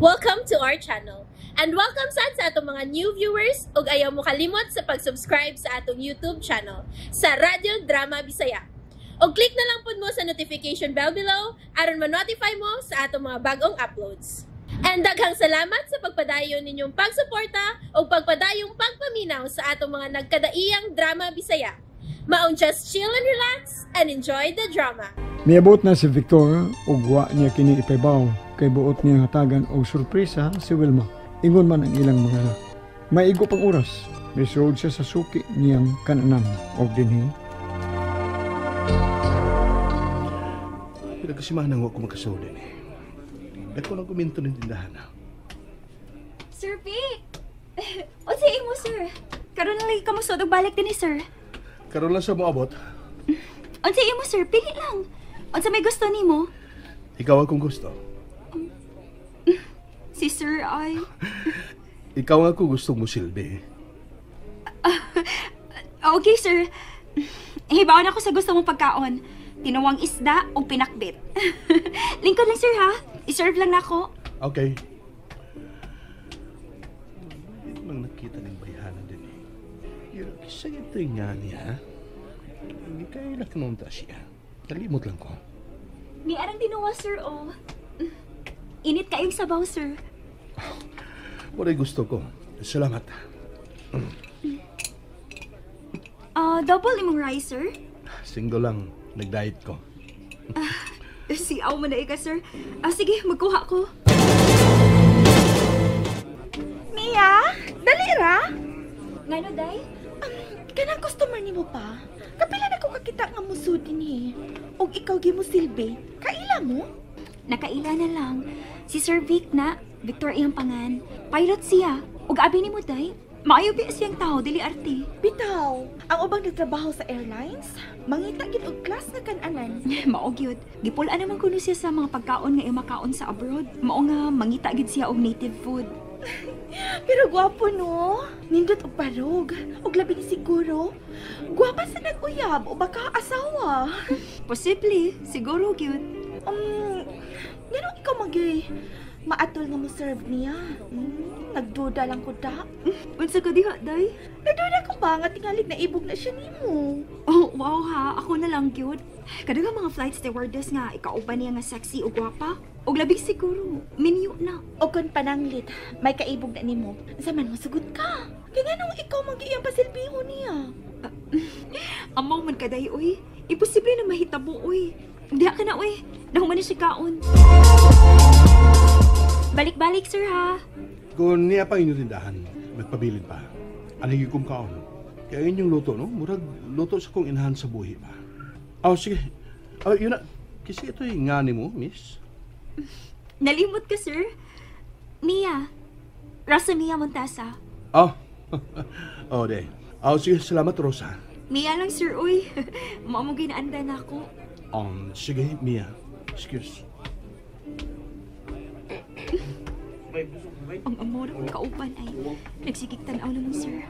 Welcome to our channel. And welcome sad sa atong mga new viewers ug ayaw mo kalimot sa pag-subscribe sa atong YouTube channel sa Radyo Drama Bisaya. Og click na lang pud mo sa notification bell below aron ma-notify mo sa atong mga bagong uploads. And daghang salamat sa pagpadayon ninyong pagsuporta ug pagpadayong pagpaminaw sa atong mga nagkadaiyang drama Bisaya. Maong just chill and relax and enjoy the drama. Miabot na si Victor ug wa niya kini ipaybaw kay buot niya hatagan og sorpresa si Wilma. Ingon man ang ilang mga anak. Maigo pang oras, misuod siya sa suki niyang kananan og dinhi. Pila ka semana nga ako magkasuli ni. Dako lang kuminto ng tindahan. Sir Vic! Unsa imo, sir? Karon lang lagi ka mosud og balik dinhi, sir. Karon lang sa moabot. Unsa imo, sir? Pili lang. Unsa may gusto nimo? Ikaw akong gusto. Si sir ay... Ikaw ang ako gusto mo silbi. Okay, sir. Hibaon ako sa gusto mong pagkaon. Tinawang isda o pinakbit. Lingkod lang, sir, ha? I-serve lang nako. Okay. Hindi ko lang nakita ng bayhana din eh. Pero kisa ito nga niya. Hindi kayo nakanunta siya. Nalimot lang ko. Ni arang tinuwa, sir, oh. Init kayong sabaw, sir. Wala'y gusto ko. Salamat. Double imong rice, sir? Single lang. Nag-diet ko. Si aw man na ika, sir. Sige, magkuha ko. Mia, dali ra. Ngano, day? Kanang customer nimo pa. Kapila na ko kakita nga musud dinhi. Og ikaw gi mo silbi. Kaila mo? Nakaila na lang. Si Sir Vic na, Victor iyang pangan. Pilot siya. Og abi nimo, day. Maayo bi siyang tao, dili arte. Bitaw, ang ubang nagtrabaho sa airlines, mangita gid og class nga kananan. Mao gyud. Gipul-an naman kuno siya sa mga pagkaon nga imakaon sa abroad. Mao nga mangita gid siya og native food. Pero gwapo no. Nindot og barog. Og labi ni siguro. Gwapa sa nag-uyab o baka asawa. Posible, siguro gyud. Nganong ikaw magay maatol nga mo serve niya? Nagduda lang ko da. Unsa ka diha, day? Nagduda ko ba nga tingalig na ibog na siya nimo? Oh, wow ha, ako na lang gyud. Kadaghan mga flight stewardess nga ikauban niya nga sexy ug gwapa. Og labig siguro, minyo na. O kun pananglit, may kaibog na nimo. Unsa man mosugot ka? Kay nganong ikaw magiyang pasilbihon niya? Amaw man ka day, oy. Imposible na mahitabo, oy. Diha ka na, oy. Nahuman na siya kaon. Balik-balik, sir, ha? Kung niya pa inyong tindahan, magpabilin pa. Anigi kong kaon. Kaya inyong luto, no? Murag luto sa kong inahan sa buhi pa. Oh, sige. Oh, yun na. Kasi ito'y nga ni mo, miss. Nalimot ka, sir. Mia. Rosa Mia Montesa. Oh. Oh, de. Oh, sige. Salamat, Rosa. Mia lang, sir, uy. Mao mo ginaanda na ako. Sige, Mia. Excuse. Ang amor akong kauban ay nagsigig tanaw naman, sir.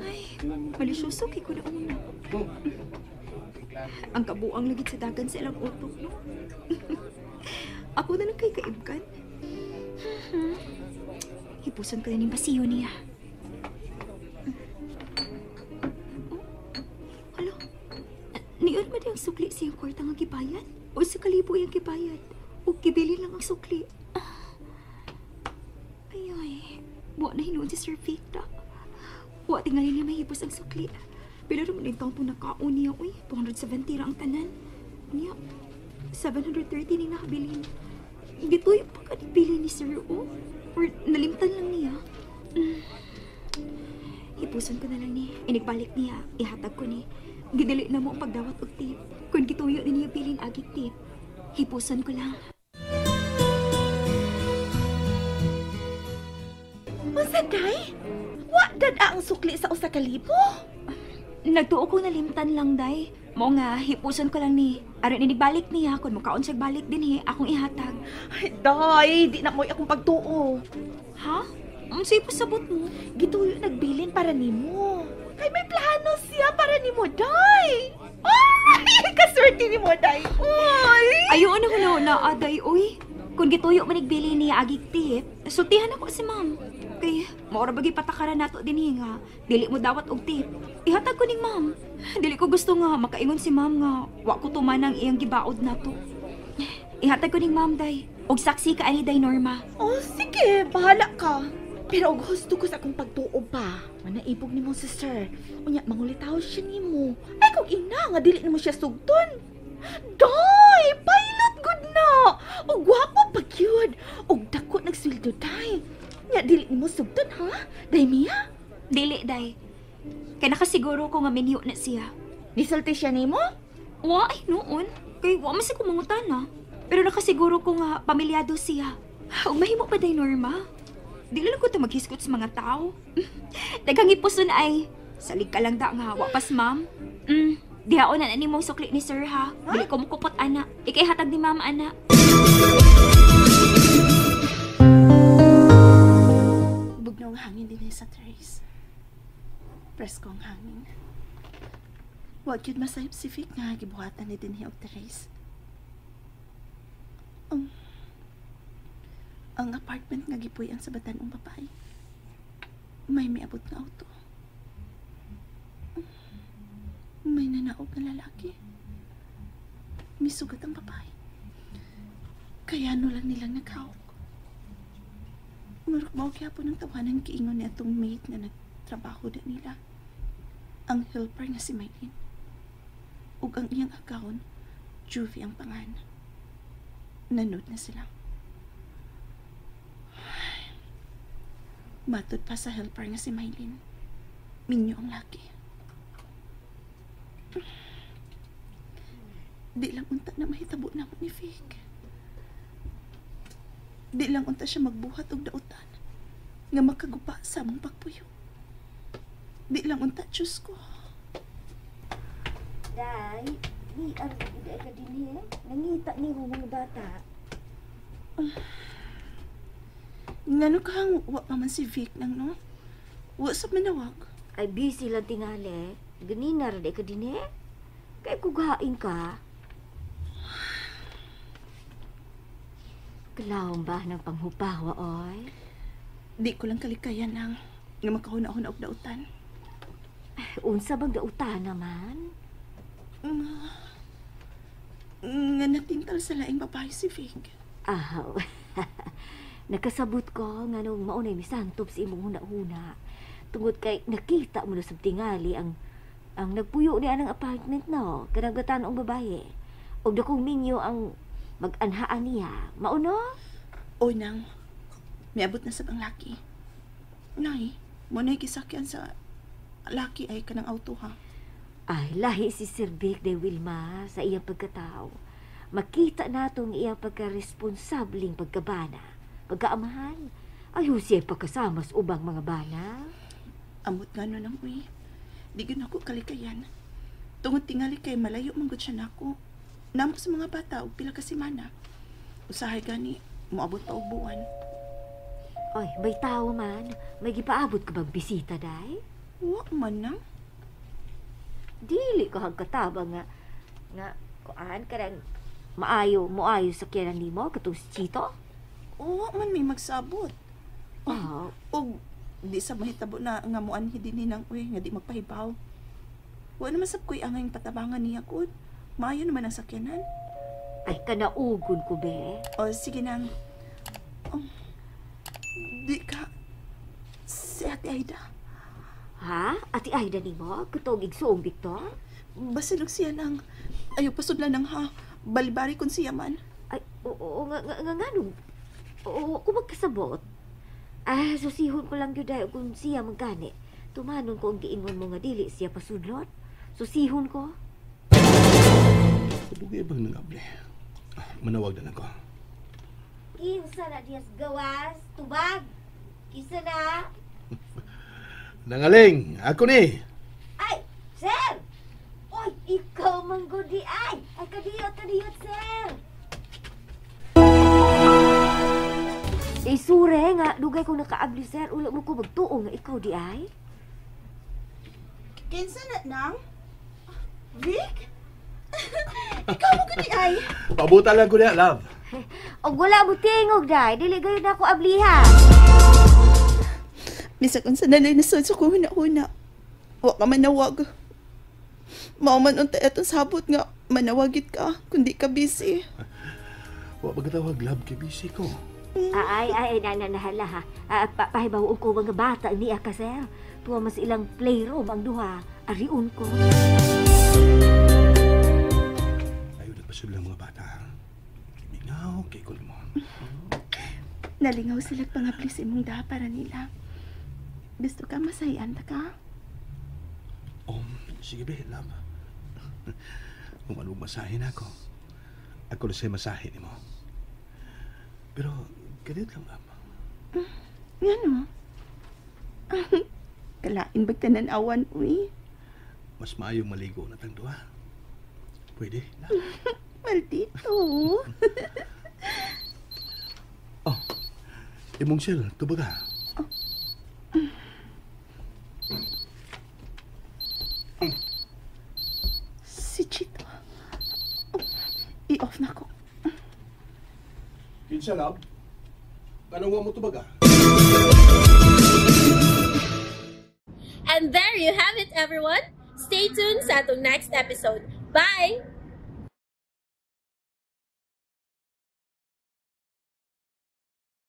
Ay, malisyoso kay ko na una. Ang kabuang lagit sa dagan sa ilang utok, no? Ako na lang kay kaibgan. Hipuson ko na ning basiyo niya. Oh, hala. Niyon man ang sukli sa iyang kwarta nga gibayad? O sa kalibo iyang gibayad? O gibili lang ang sukli? Ay, ay. Buwa na hinuon si Sir Victor. Wa tingali niya mahipos ang sukli. Pero naman yung taong nakaon niya, uy. 270 ra ang tanan. Niya, 730 ni nakabilin. Gituyo pa ka nibili ni Sir, oh. Or nalimtan lang niya. Hipuson ko na lang ni. Inigbalik niya, ihatag ko ni. Gidali na mo ang pagdawat og tip. Kung gituyo ni niya bilin agig tip, hipuson ko lang. Unsa, day? Wa dad ang sukli sa usa ka libo? Nagtuo ko nalimtan lang, day. Mao nga, hipuson ko lang ni. Aron inigbalik niya, kung mukaon siya balik dinhi, akong ihatag. Ay, day, di na mo'y akong pagtuo. Ha? Unsay pasabot mo? Gituyo nagbilin para nimo. Kay may plano siya para nimo, day. Ay, kaswerte nimo, day. Uy! Ayaw na ko na, day, uy. Kung gituyo man igbili niya agig tip, sultihan ako si ma'am. Kay maura bagay patakaran nato dinhi nga dili mo dawat og tip. Ihatag ko ning ma'am. Dili ko gusto nga makaingon si ma'am nga wa ko tuman ang iyang gibaod nato. Ihatag ko ning ma'am day. Og saksi ka ani day Norma. Oh, sige, bahala ka. Pero og husto ko sa akong pagtuo pa. Manaibog nimo si sir. Unya mangulitaw siya nimo. Ay kung ina nga dili nimo siya sugton. Day, pilot good na. Og gwapo pa gyud. Og dako nagsweldo day. Nya dili nimo sugton ha? Day Mia? Dili day. Kay nakasiguro ko nga minyo na siya. Nisulti siya nimo? Wa ay noon. Kay wa man sa kumangutana. Pero nakasiguro ko nga pamilyado siya. Ug mahimo pa day Norma. Dili lang ko ta maghisgot sa mga tao. Daghang ipuson ay. Salig ka lang da nga wa pas ma'am. Dihaon na nimong sukli ni sir ha. Dili ko mukupot ana. Ikay hatag ni ma'am ana. Bugnaw ang hangin din sa terrace. Presko ang hangin. Wa gyud masayop si Vic nga gibuhatan ni dinhi og terrace. Ang apartment nga gipuy-an sa batan-ong babae. May miabot nga auto. May nanaog nga lalaki. Misugat ang babae. Kaya no lang nilang naghawak. Murag mao gyapon ang tawanan kiingon ni atong mate nga nagtrabaho da nila. Ang helper nga si Maylin. Ug ang iyang account, Juvie ang pangan. Nanood na sila. Ay, matod pa sa helper nga si Maylin. Minyo ang laki. Di lang unta na mahitabo na ni Vic. Di lang unta siya magbuhat og dautan nga makagupa sa among pagpuyo. Di lang unta, Diyos ko. Day, di ang day ka dinhi eh. Nangita ni mo mga bata. Ngano kang wa pa man si Vic nang no? Wa sa manawag. Ay busy lang tingali. Ganina ra day ka dinhi. Kay kugain ka. Kalawang ba ng panghupawa, oy? Di ko lang kalikayan nang nga makahuna-huna og dautan. Ay, unsa bang dautan naman? Nga natintal sa laing babae si Vic. Aw. Nakasabot ko nga nung maunay misantop sa imong huna-huna. Tungod kay nakita mo na sa tingali ang nagpuyo niya ng apartment no, kanang gatan-ong babae. Og dakong minyo ang mag-anhaan niya. Mauno? Oy, nang. Miabot na sa bang laki. Nay, mo na'y kisakyan sa laki ay kanang auto ha. Ay, lahi si Sir Vic de Wilma sa iyang pagkatao. Makita natong iyang pagka-responsabling pagkabana, pagkaamahan. Ayaw siya pagkasama sa ubang mga bana. Amot nga nun ang uwi. Di gyud ako kalikayan. Tungod tingali kay malayo manggod siya nako. Namo sa mga bata og pila ka semana. Usahay gani, moabot pa og buwan. Oy, may tawo man. May gipaabot ka bang bisita, day? Wa man nang. Dili ko hagkataba nga kuan karang maayo moayo sa kiyanan nimo katong si Chito. Wa man may magsabot. Oh, Og di sa mahitabo na nga moanhi dinhi nang uwi nga di magpahibaw. Wa naman sab ko'y angay patabangan niya gud. Maayo naman ang sakyanan. Ay, kanaugon ko, be. O, sige nang. Di ka. Si Ate Aida. Ha? Ate Aida nimo? Katong igsuong Victor? Basilog siya nang. Ayaw pasudlan nang ha. Balibari kun siya man. Ay, oo, nga, nga, nga, nga, nung. Oo, kung magkasabot. Ah, susihon ko lang yun dahil kung siya magkani. Tumanon ko ang giingon mo nga dili siya pasudlon. Susihon ko. Dugay bang nangable? Manawag na lang ko. Kinsa na diyas gawas, tubag. Kinsa na? Nangaling, ako ni. Ay, sir! Oy, ikaw manggudi ay. Ay, kadiyot, kadiyot, sir. Isure nga, dugay kong nakaabli, sir. Ulo mo ko magtuo nga ikaw di ay. Kinsa na nang? Vic? Ikaw mo gani ay. Pabuta lang ko niya, love. Og wala mo tingog, day. Dili gayon na ako abliha. Bisag unsa na lang nasud sa kong huna-huna. Wa ka manawag. Mao man unta atong sabot nga manawagit ka kundi ka busy. Wa pagkatawag, love, kay busy ko. Ay, ay, ay, na, na, nahala ha. Ah, pahibaw ko mga bata niya ka, sir. Tuwa mas ilang playroom ang duha. Ariun ko. Ayaw nagpasudla mga bata. Mingaw, kay kulimon. Nalingaw sila pangapli sa imong daha para nila. Gusto ka masayan ta ka? Oh, sige be, love. Kung ano masahin ako, ako na sa'yo masahin mo. Pero, ganit lang, love. Ngano? Kalain bag tanan-awan, uy. Mas maayong maligo na tang duha. Pwede, love. Maldito. Oh, imong sel, tubag ha. Si Chito. Oh, i-off na ko. Kinsa, love? Anong wa mo tubag ha? And there you have it, everyone. Stay tuned sa atong next episode. Bye!